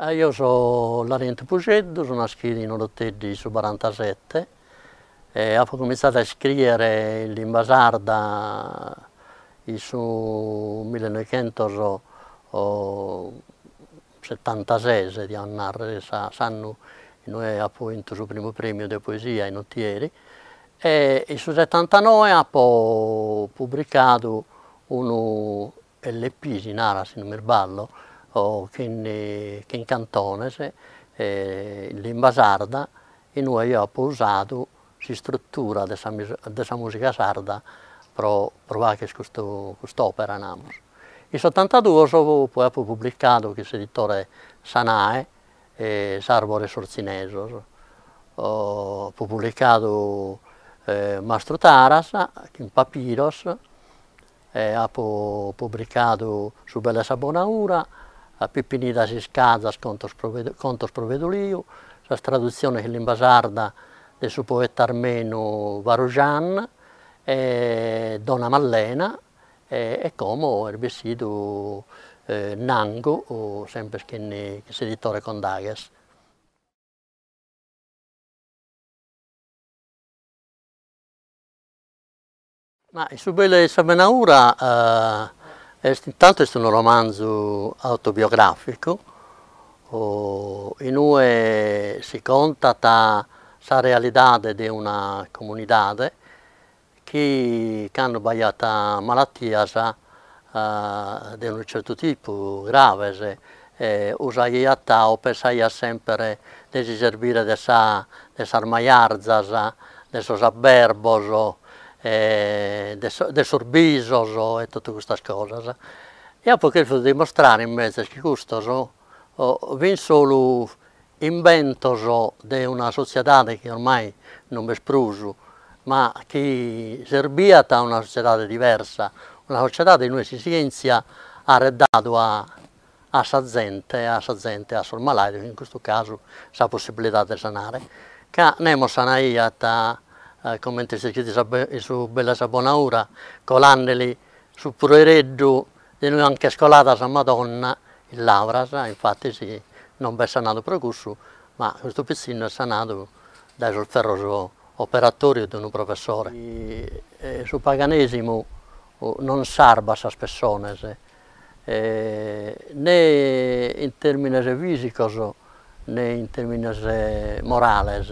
Eo so Larentu Pusceddu, so naschidu in Oroteddi in su barantasette e apo cuminzadu a iscriere in limba sarda in su millenoighentos setantases, dia narrer, s'annu inue apo 'intu su primu premiu de poesia in Otieri, e in su setantanoe apo pubricadu unu LP si narat si non m'isballo, chin chin cantones in limba sarda, inue eo apo usadu s'istruttura de sa de sa musica sarda pro pro fagher custu cust'opera namus. In s'ottantaduos poi apo publicadu chin s'editore Sanae S'arbore 'e sos tzinesos, apo publicadu Mastru Taras chin Papiros e apo publicadu Su bellu e sa bonaura, Pipinidas iscazas contos pro contos pro Peduliu, sas tradutziones in limba sarda de su poeta armenu Varujan e Donna Mallena e como est bessidu Nangu semper chin s'editore Condaghes. Ma Su bellu e sa bonaura est intantu est unu romanzu autobiograficu inue si contat sa realidade de una comunidade chi cando b'aiat malatias de unu certu tipu, graves, usaiat o pensaiat semper de si servire de sa de sas majarzas, de sos avverbos, de de sos bisos e totu custas cosas. E apo cherfidu dimostrare imbetzes chi custos fin solu imbentos de una sotziedade chi ormai non b'est prus, ma chi serbiat a una sotziedade diversa, una sotziedade inue sa sientzia at dadu a a sa zente, a sa zente, a sos malaidos in custu casu, sa possibilidade de sanare, ca nemos sanaiat comente est iscritu in su bellu 'e sa bonaura, colandeli su pruereddu de inue nch'est colada sa Madonna in lavras, infatis non b'est sanadu pro cussu, ma custu pitzinnu est sanadu dae sos ferros operatorios de unu professore. Su paganesimu non sarbat sas pessones, ne in termines fisicos ne in termines morales.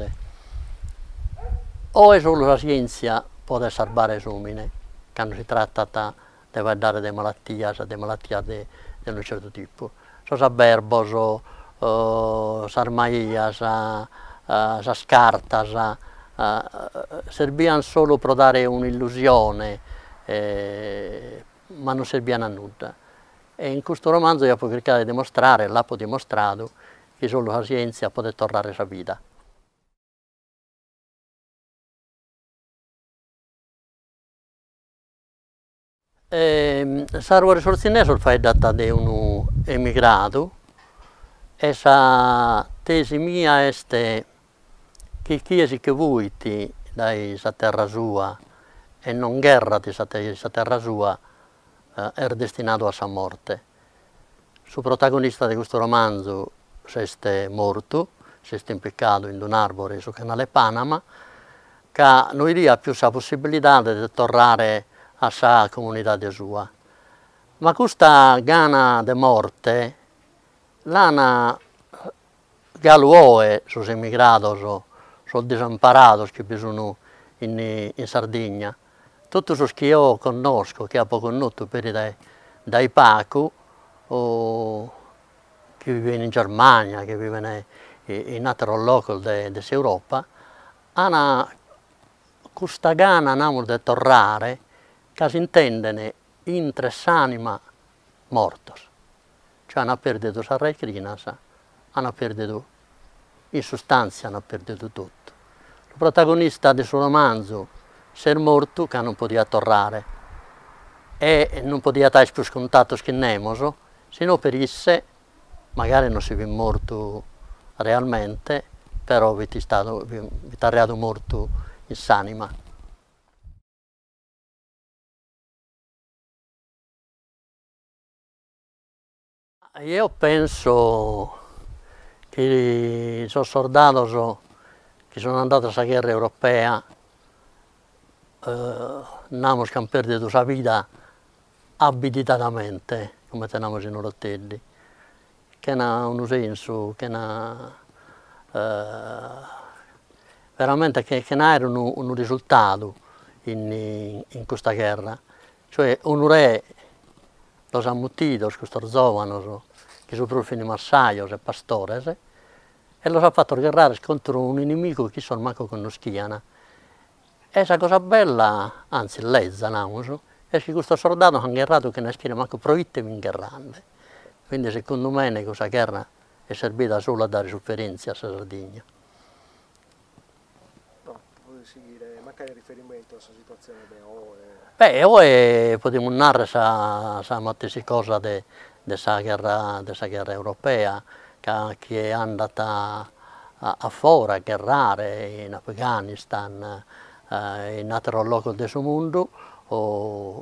Oe solu sa sientzia podet sarbare s'omine cando si tratat de faeddare de malatias, de malatias de unu certu tipu. Sos avverbos, sas maias, sas cartas, serbian solu pro dare un'illusione ma non serbian a nudda. E in custu romanzu eo apo chircadu de dimostrare, e l'apo dimostradu, chi solu sa sientzia podet torrare sa vida. S'arbore 'e sos tzinesos faeddat de unu emigradu e sa tesi mia est chi chie si che fuit dae sa terra sua e non gherrat in sa terra sua est destinadu a sa morte. Su protagonista de custu romanzu s'est mortu, s'est impicadu in un'arbore in su canale Panama, ca no 'idiat pius sa possibilidade de torrare a sa comunidade sua. Ma custa gana de morte l'an Galu oe sos emigrados, sos disamparados chi bi sun in in Sardigna, totu sos chi eo connosco, chi apo connotu peri dae dae pagu, chi viven in Germania, chi viven in ateros logos de de s'Europa, an custa gana, namus, de torrare, ca s'intenden intre s'anima mortos. Cioè an perdidu sas raichinas, an perdidu, in sustanzia an perdidu totu. Su protagonista de su romanzu s'est mortu ca non podiat torrare e non podiat aer prus cuntatos chin nemos, si no per isse magari non si fit mortu realmente, però fit istadu, fit arriadu mortu in s'anima. Eo penso chi sos sordados chi sun andados a sa gherra europea namus chi an perdidu sa vida abididadamente, comente namus in Oroteddi, chena unu sensu, chena veramente chena aer unu unu risultadu in in custa gherra, cioè unu re los at mutidos custos zovanos, chi su prus fin massajos e pastores, e los at fatos gherrare contra unu inimigu chi issos mancu connoschian E sa cosa bella, anzis leza namus, est chi custos sordados an gherradu chena ischire mancu pro ite fin gherrande, quindi segundu mene cussa gherra est serbida solu a dare suferentzia a sa Sardigna. No, podes sighire, mancari in riferimentu a sa situatzione de oe. Beh, oe podimus narrer sa sa matessi cosa de de sa gherra de sa gherra europea, ca chie andat a fora a gherrare in Afghanistan e in ateros logos de su mundu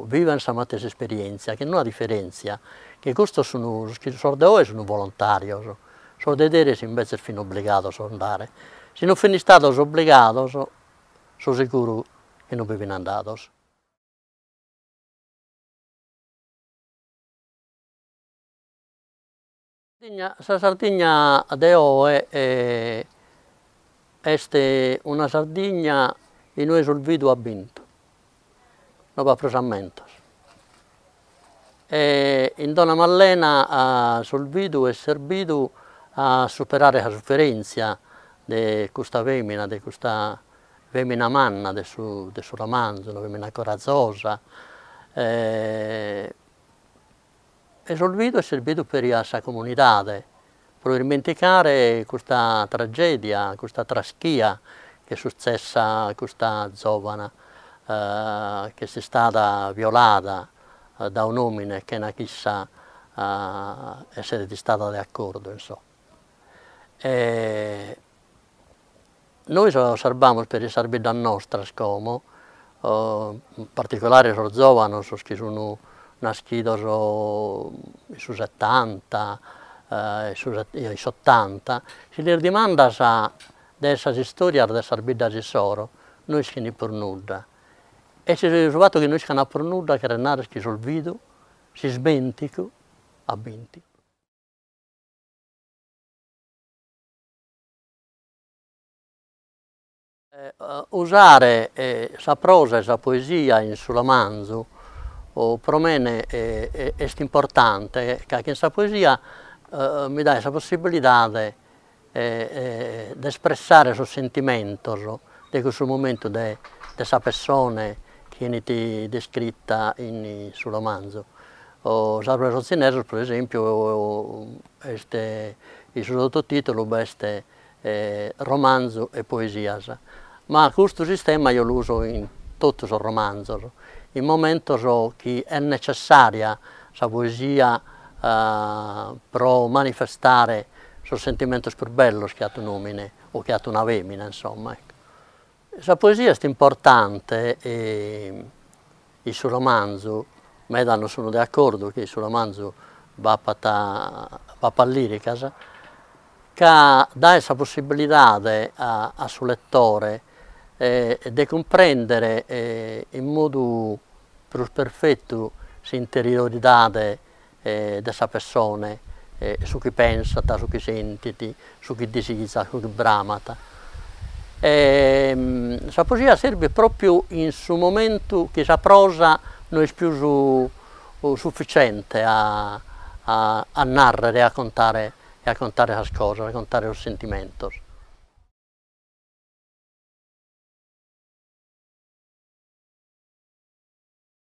viven sa matessi esperientzia, chin una diferentzia, chi custos sun sos de oe sun volontarios, sos de deris imbetzes fin obbligados a andare, si non fin istados obbligados so seguru chi non bi fin andados. Sa Sardigna de oe est una Sardigna inue s'olvidu at bintu, no b'at prus ammentos e in Donna Mallena s'olvidu est serbidu a superare sa suferentzia de custa femina, de custa femina manna de su de su romanzu, una femina corazosa E s'olvidu est serbidu peri a sa comunidade pro ismenticare custa tragedia, custa traschia chi est sutzessa a custa zovana chi est istada violada dae un'omine chena chi issa esseret istada de acordu insomma. E nois osservamus peri sas biddas nostras como, in particulare sos zovanos, sos chi sun naschidos in su setanta in s'otanta, si lis dimandas de sas istorias de sas biddas issoro no ischin prus nudda, e su fatu chi no iscan prus nudda cheret narrer chi s'olvidu, s'ismenticu at bintu. Usare sa prosa e sa poesia in su romanzu pro mene est importante ca chin sa poesia mi daet sa possibilidade de espressare sos sentimentos de cussu momentu de sa pessone chi 'enit descrita in su romanzu. S'arvure 'e sos tzinesos pro esempiu est in su sottotitulu b'est romanzu e poesias, ma custu sistema eo l'uso in totu sos romanzos, in momentos chi est necessaria sa poesia pro manifestare sos sentimentos prus bellos chi at un'omine o chi at una femina insomma ecco. Sa poesia est importante in su romanzu, meda non sun de acordu chi in su romanzu b'apat b'apat liricas, ca daet sa possibilidade a su lettore de cumprendere in modu prus perfetu s'interioridade de sa pessone, su chi pensat, su chi sentit, su chi disizat, su chi bramat. E sa poesia serbit propriu in su momentu chi sa prosa no est pius sufficiente a a narrer e a contare e a contare sas cosas, a contare sos sentimentos.